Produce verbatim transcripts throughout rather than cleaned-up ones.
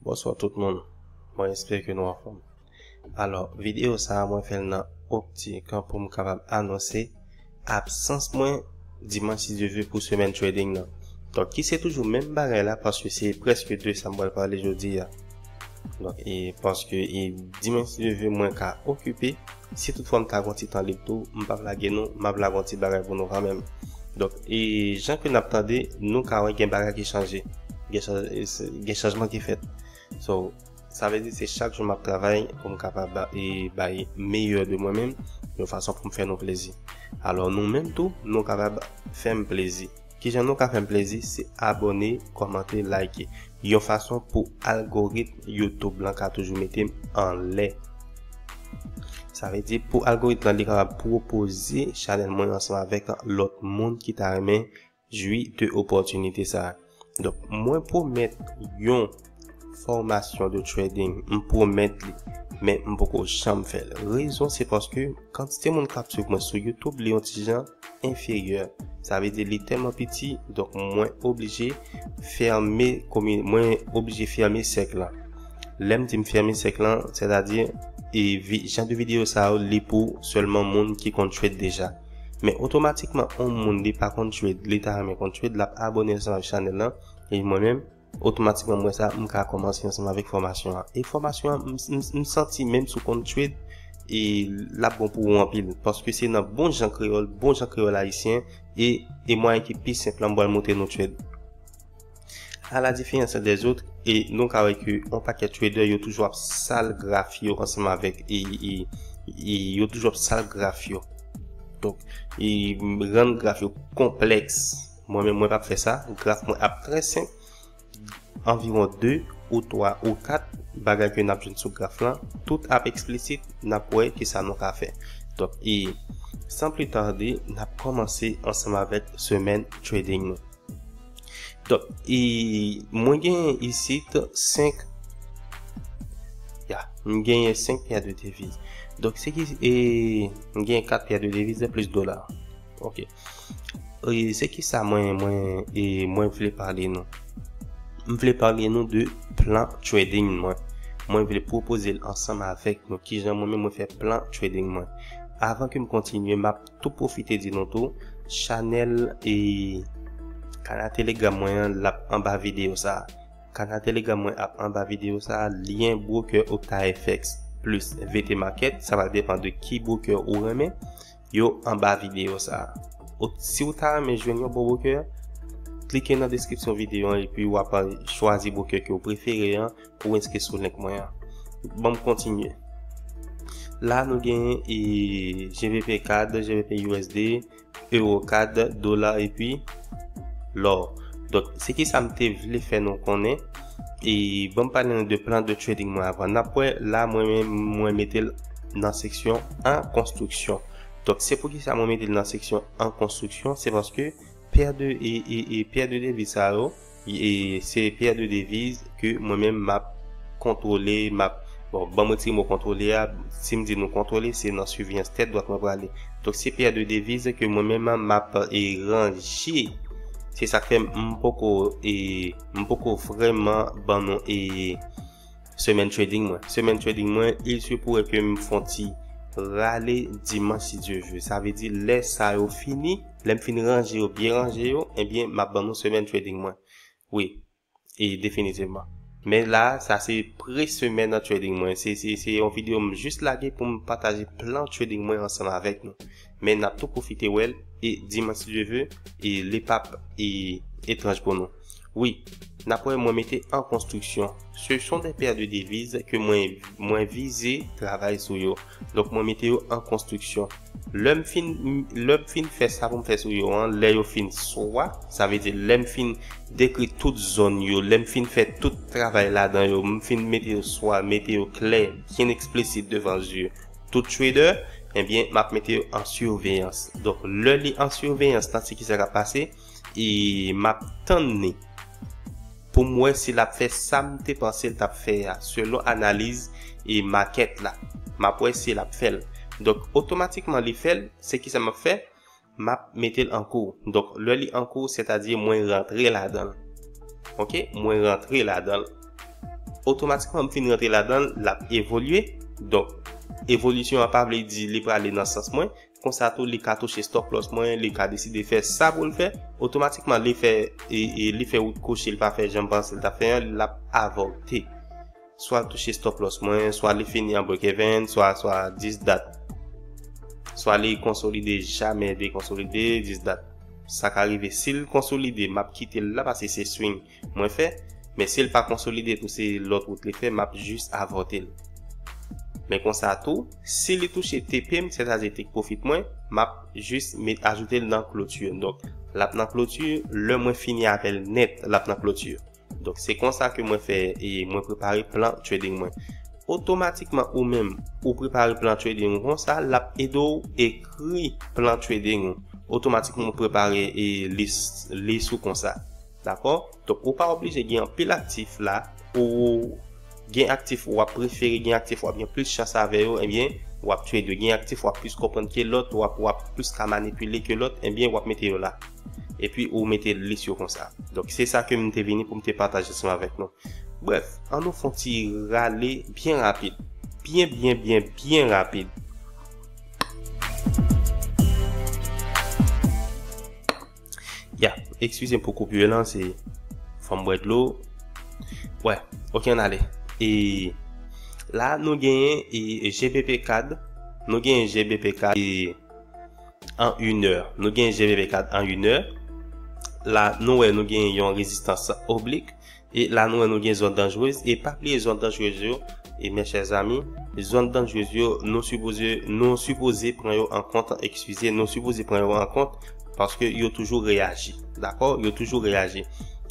Bonswa tout moun. Mwen espere ke nou anfòm. Alò, videyo sa a, mwen fè l nan optik pou m kapab anonse absans mwen dimanch, si Dye vle, pou semèn trading nan. Donk, ki se toujou menm bagay la, paske se prèske de sa m pral pale jodi a. Donk, e paske e dimanch, si Dye vle, mwen ka okipe. Si toutfwa m ta gon ti tan lib tou, m p ap lage nou, m ap lage yon ti bagay pou nou kanmenm. Donk, e jan ke n ap tande, nou ka wè gen bagay ki chanje. Gen chanje, gen chanjman ki fèt. So, sa vle di se chak jou m ap travay pou m kapab ba-, e bay meyè de mwen menm, yon fason pou m fè nou plezi. Alò, nou menm tou, nou kapab fè m plezi. Kijan nou ka fè m plezi? Se abòne, kòmante, like. Yon fason pou algoritm YouTube lan ka toujou mete m anlè. Sa vle di pou algoritm lan, li kapab pwopoze chanèl mwen ansanm avèk lòt moun ki ta renmen jwi de opòtinite sa a. Donk, mwen pwomèt yon fòmasyon de trading, m pwomèt li, men m poko janm fè l. Rezon se paske kantite moun k ap swiv mwen sou YouTube, li yon ti jan enferyè. Sa vle di li tèlman piti, donk mwen oblije fèmen komi-, mwen oblije fèmen sèk lan. Lè m di m fèmen sèk lan, sètadi, e vi-, jan de videyo sa yo, li pou sèlman moun ki konn trade deja. Men otomatikman, yon moun li pa konn trade, li ta renmen konn trade, l ap abòne ansanm ak chanèl lan, e mwen menm, otomatikman, mwen sa, m ka kòmanse ansanm avèk fòmasyon an. E fòmasyon an, m, m, m santi menm si w konn trade, e l ap bon pou ou anpil. Paske se nan bon jan kreyòl, bon jan kreyòl ayisyen, e, e mwayen ki pi senp lan, m pral montre nou trade. A la diferans dèzòt, e nou ka wè ke yon pakèt trader, yo toujou ap sal graf yo ansanm avèk, e, e, e yo toujou ap sal graf yo. Donk, e rann graf yo konplèks. Mwen menm, mwen p ap fè sa. Graf mwen ap trè senp. Anviwon de ou twa ou kat bagay ke n ap jwenn sou graf lan. Tout ap eksplisit, n ap wè kisa nou ka fè. Donk, e san pli tade, n ap kòmanse ansanm avèk semèn trading nou. Donk, e mwen genyen isit senk, ya, m genyen senk pè de deviz. Donk, se ki, e m genyen kat pè de deviz plis dola. Ok. E se ki sa mwen, mwen, e mwen vle pale nou? M vle pale nou de plan trading mwen. Mwen vle pwopoze l ansanm avèk nou. Kijan mwen menm mwen fè plan trading mwen? Avan ke m kontinye, m ap tou pwofite di nou tou, chanèl e kanal Telegram mwen an, l ap anba videyo sa a. Kanal Telegram mwen ap anba videyo sa a, lyen broker Octa F X plis V T Market, sa va depann de ki broker ou renmen, yo anba videyo sa a. O, si w ta renmen jwenn yon bon broker, klike nan deskripsyon videyo an epi w ap chwazi broker ke w prefere an pou w enskri sou link mwen an. Ban m kontinye. La, nou gen, e, G B P cad, G B P U S D, euro cad, dola epi lò. Donk, se ki sa m te vle fè nou konnen. E ban m pale nou de plan de trading mwen avan. N ap wè la, mwen menm, mwen mete l nan seksyon an konstriksyon. Donk, se poukisa mwen mete l nan seksyon an konstriksyon, se paske pè de, e, e, e pè de deviz sa yo, e se pè de deviz ke mwen menm m ap kontwole, m ap, bon, ban m retire mo kontwole a, si m di nou kontwole, se nan siveyans tèt dwat mwen prale. Donk, se pè de deviz ke mwen menm m ap, e, ranje. Se sa k fè m poko, e, m poko vrèman ban nou, e, semèn trading mwen. Semèn trading mwen, il se pourrait ke m fè yon ti rale dimanch, si Dye vle. Sa vle di, lè sa yo fini, lè m fin ranje yo, byen ranje yo, ebyen, m ap ban nou semèn trading mwen. Wi, e definitivman. Men la, sa se pre semèn nan trading mwen. Se, se, se yon videyo m jis lage pou m pataje plan trading mwen ansanm avèk nou. Men n ap tou pwofite wè l, e dimanch, si Dye vle, e li p ap, e, etranj pou nou. Wi, n ap wè mwen mete an konstriksyon. Ce sont des paires de devises ke mwen, mwen vize travay sou yo. Donk, mwen mete yo an konstriksyon. Lè m fin, lè m fin fè sa pou m fè sou yo an, lè yo fin swa, sa vle di lè m fin dekri tout zòn yo, lè m fin fè tout travay ladan yo, m fin mete yo swa, mete yo klè, byen eksplisit devan zye tout trader, ebyen, m ap mete yo an siveyans. Donk, lè li an siveyans, nan se ki sa k ap pase, e m ap tann li pou m wè si l ap fè sa m te panse l t ap fè a, selon analiz e makèt la. M ap wè si l ap fè l. Donk, otomatikman, li fè l, se ki sa m ap fè? M ap mete l an kou. Donk, lè li an kou, sètadi mwen rantre ladan l. Ok? Mwen rantre ladan l. otomatikman m fin rantre ladan l, l ap evolye. Donk, evolisyon an pa vle di li prale nan sans mwen. Konsa tou, li ka touche stop loss mwen, li ka deside fè sa pou l fè. Otomatikman, li fè, e, e, li fè wout kwochi, li pa fè jan m panse l t ap fè an, l ap avòlte. Swa l touche stop loss mwen, swa li fini an break even, swa, swa dis dat. Swa li konsolide, jamè dekonsolide, dis dat. Sa ka rive. Si l konsolide, m ap kite l la, paske se swing mwen fè. Men si l pa konsolide tou, se lòt wout li fè, m ap jis avòte l. Men konsa tou, si li touche T P m, sètadi take profit mwen, m ap jis met, ajoute l nan kloti. Donk, l ap nan kloti, lè mwen fini avè l nèt, l ap nan kloti. Donk, se konsa ke mwen fè, e mwen prepare plan trading mwen. Otomatikman, ou menm, ou prepare plan trading ou konsa, l ap ede w ekri plan trading ou. Otomatikman, ou prepare, e, lis, lis ou konsa. Dakò? Donk, ou pa oblije gen anpil aktif la, ou gen aktif w ap prefere, gen aktif w ap gen plis chans avè yo, ebyen, w ap trade yo. Gen aktif w ap plis konprann ke lòt, w ap, w ap plis ka manipile ke lòt, ebyen, w ap mete yo la. Epi, ou mete lis yo konsa. Donk, se sa ke m te vini pou m te pataje ansanm avèk nou. Brèf, ann nou fè yon ti rale byen rapid. Byen, byen, byen, byen rapid. Ya, eskize m pou koupi lan, se fò m bwè dlo. Wè, oke, ann ale. E la, nou genyen, e, G B P cad. Nou genyen G B P cad, e, an inè. Nou genyen G B P cad an inè. La, nou wè, nou genyen yon rezistans oblik. E la, nou wè, nou gen zòn danjrez. E pa bliye zòn danjrez yo, e mes chers amis, zòn danjrez yo, nou sipoze, nou sipoze pran yo an kont, eskize, nou sipoze pran yo an kont, paske yo toujou reyaji. Dakò? Yo toujou reyaji.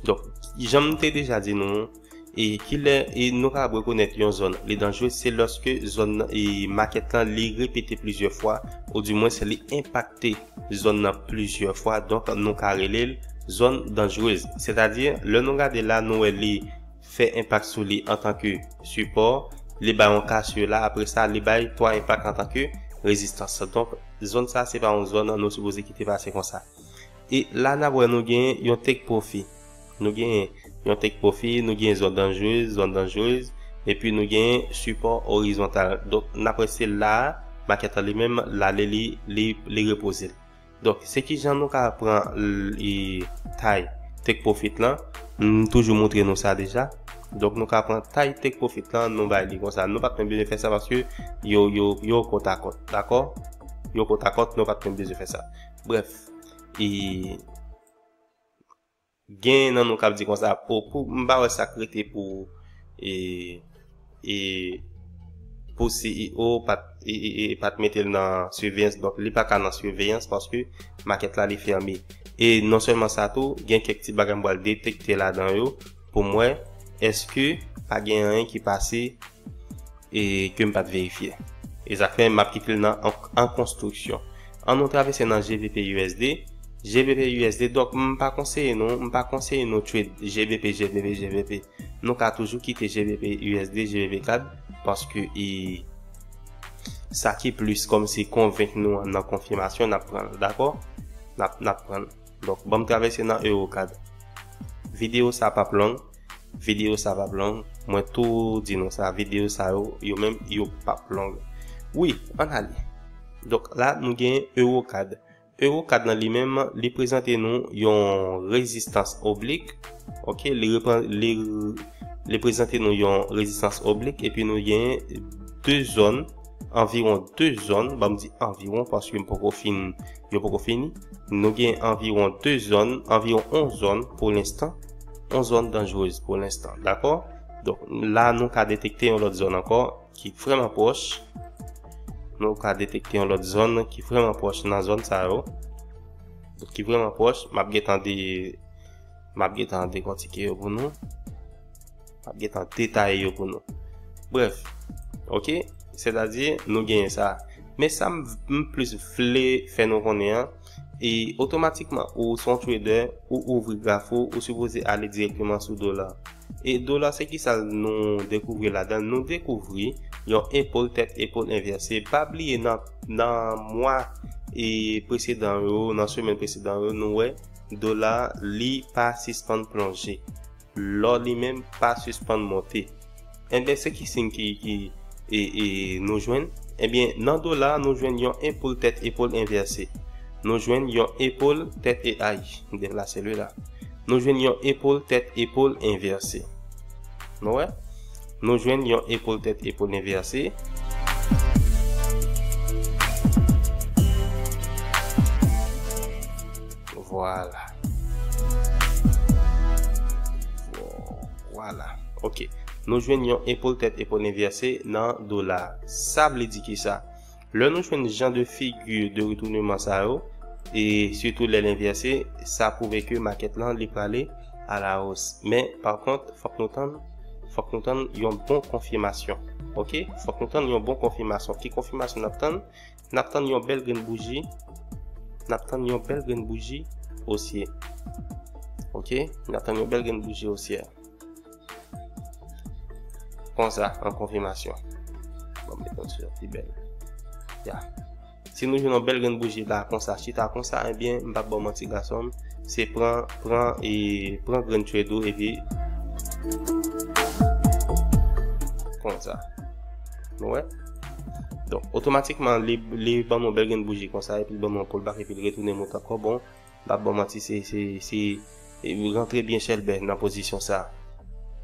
Donk, jan m te deja di nou, e kilè, e nou kapab rekonèt yon zòn li danjrez, se lòske zòn nan, e market lan, li repete plizyè fwa, ou dimwens li enpakte zòn nan plizyè fwa, donk nou ka rele l zòn danjrez. Sètadi, lè nou gade la, nou wè li fè enpak sou li antanke sipò, li bay yon kasye la, apre sa, li bay twa enpak antanke rezistans. Donk, zòn sa, se pa yon zòn nou sipoze kite pase konsa. E la, n ap wè nou gen yon take profit. Nou gen yon take profit, nou gen zòn danjrez, zòn danjrez, epi nou gen sipò orizontal. Donk, n ap wè se la, market lan li menm, l ale li, li, li repoze l. Donk, se ki jan nou ka pran l, e, taille take profit lan. M toujou montre nou sa deja. Donk, nou ka pran taille take profit lan, nou bay li konsa. Nou pa t menm bezwen fè sa paske yo, yo, yo kot a kot, dakò? Yo kot a kot, nou pa t menm bezwen fè sa. Brèf, e, gen nan nou k ap di konsa, pou, pou, m pa wè sa k rete pou, e, e, pou C E O pa t, e, e, e, pa t mete l nan siveyans, donk li pa ka nan siveyans paske market la li fèmen. E non sèlman sa tou, gen kèk ti bagay m pral detekte ladan yo pou m wè èske pa gen anyen ki pase e ke m pa t verifye. E sa k fè m ap kite l nan an, an konstriksyon. Ann nou travèse nan G B P U S D. G B P U S D, donk m pa konseye nou, m pa konseye nou trade G B P, G B P, G B P. Nou ka toujou kite G B P U S D, G B P cad, paske e sa ki plis kòmsi konvenk nou an nan konfimasyon, n ap pran l, dakò? N ap, n ap pran l. Donk, ban m travèse nan Eurocad. Videyo sa p ap long. Videyo sa p ap long. Mwen tou di nou sa. Videyo sa yo, yo menm, yo p ap long. Wi, ann ale. Donk, la, nou gen Eurocad. Eurocad nan li menm, li prezante nou yon rezistans oblik. Oke, li repran, li, li prezante nou yon rezistans oblik, epi nou gen de zòn, anviwon de zòn, ban m di anviwon, paske m poko fin, yo poko fini. Nou gen anviwon de zòn, anviwon yon zòn pou lenstan, yon zòn danjrez pou lenstan, dakò? Donk, la, nou ka detekte yon lòt zòn ankò, ki vrèman pwòch. Nou ka detekte yon lòt zòn ki vrèman pwòch nan zòn sa yo. Donk, ki vrèman pwòch, m ap gentan de, m ap gentan dekòtike yo pou nou. M ap gentan detaye yo pou nou. Brèf, oke, sètadi, nou genyen sa. Men sa m, m plis vle fè nou konnen an, e otomatikman, ou se yon trader, ou ouvri graf ou, ou sipoze ale dirèkteman sou dola. E dola, se kisa nou dekouvri ladan? Nou dekouvri yon epòl tèt epòl envèse. Pa bliye nan, nan mwa, e, presedan yo, nan semèn presedan yo, nou wè dola, li pa sispann plonje. Lò li menm pa sispann monte. Enben, se ki siy ki, ki e, e, nou jwenn? Enben, nan dola, nou jwenn yon epol tèt epol envèse. Nou jwenn yon epol tèt e ay. Deplase l la. Nou jwenn yon epol tèt epol envèse. Nou wè? Nou jwenn yon epol tèt epol envèse. Vwala. Vwala. Ok. Nou jwenn yon epol tèt epol envèse nan dola. Sa vle di ki sa? Lè nou jwenn jan de figi de retournement sa yo, e sitou lè l envèse, sa pwouve ke makèt lan li prale a la hausse. Men, pa kont, fòk nou tann, fòk nou tann yon bon konfimasyon. Ok? Fòk nou tann yon bon konfimasyon. Ki konfimasyon n ap tann? N ap tann yon bèl grenn bouji. N ap tann yon bèl grenn bouji osye. Ok? N ap tann yon bèl grenn bouji osye. Konsa, an konfimasyon. Bon, meton sou pi bèl. Ya. Si nou jwenn yon bèl grenn bouji la, konsa, chita konsa, ebyen, m p ap ba w manti, gason m, se pran, pran, e, pran grenn chwed ou, epi konsa. Nou wè? Donk, otomatikman, li, li ban nou yon bèl grenn bouji konsa, epi li ban nou yon pullback, epi li retounen monte ankò. Bon, m p ap ba w manti, se, se, se, e, li rantre byen chèlbè nan pozisyon sa.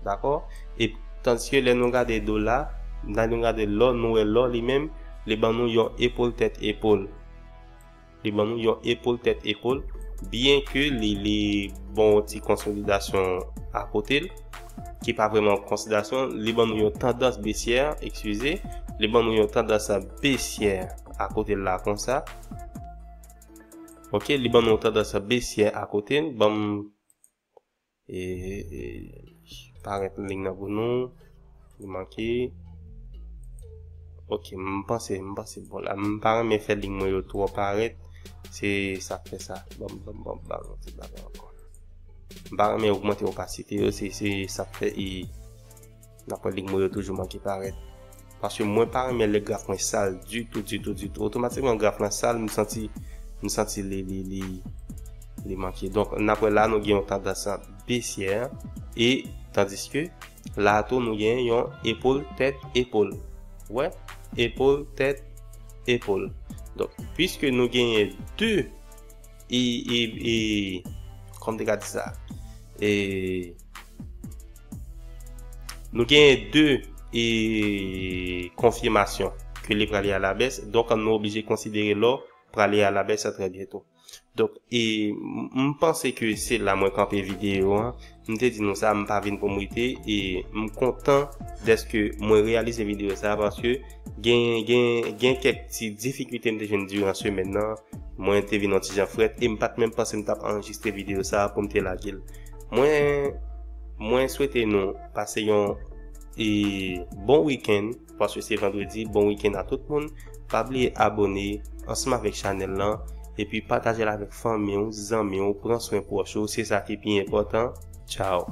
Dakò? E tandiske lè nou gade dola, lè nou gade lò, nou wè lò li menm, li ban nou yon epol tèt epol. Li ban nou yon epol tèt epol, byen ke li, li bon ti konsolidasyon akote l, ki pa vrèman konsolidasyon, li ban nou yon tandans besyè, eskize, li ban nou yon tandans besyè akote l la konsa. Ok, li ban nou yon tandans besyè akote l, ban m e, e, parèt liy nan pou nou. Li manke. Ok, m panse, m panse bon la. M pa renmen fè liy mwen yo twò parèt. Se sa k fè sa. Ban m, ban m, ban m, ban m yon ti bagay ankò. M pa renmen ogmante opasite yo. Se, se sa k fè e n ap wè liy mwen yo toujou manke parèt. Paske mwen pa renmen lè graf mwen sal ditou, ditou, ditou. Otomatikman, graf lan sal, m santi, m santi li, li, li, li manke. Donk, n ap wè la, nou gen yon tandans besyè. E, tandiske, la tou, nou gen yon epol, tèt, epol. Wè? Epol, tèt, epol. Donk, piske nou genyen de e, e, e, kòman m te ka di sa? E, nou genyen de e, konfimasyon ke li prale a la bès. Donk, nou oblije konsidere lò prale a la bès trè byento. Donk, e, m, m panse ke se la mwen kanpe videyo an. M te di nou sa, m pa vin pou m rete, e m kontan dèske mwen reyalize videyo sa, paske gen, gen, gen kèk ti difikilte m te jwenn diran semèn nan, mwen te vin yon ti jan frèt, e m pa t menm panse m t ap anrejistre videyo sa pou m te lage l. Mwen, mwen swete nou pase yon, e, bon wikenn, paske se vandredi, bon wikenn a tout moun. Pa bliye abòne ansanm avèk chanèl lan, epi pataje l avèk fanmi w, zanmi w, pran swen pwòch ou, se sa ki pi enpòtan. Tchao.